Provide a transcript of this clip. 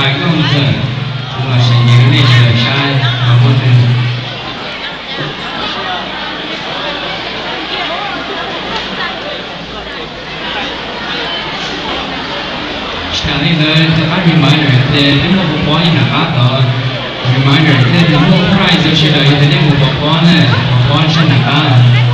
Hais koj ntxawm, kuv los sim nyiam nej sawv daws saib los muaj twg. Tsis tas li ntawd, rov qab reminder tias nej muaj pov pob nram qab tod. Reminder thiab tus muaj prize rau sawv daws yog tias nej mus pov pob na, pov pob sab nram qab.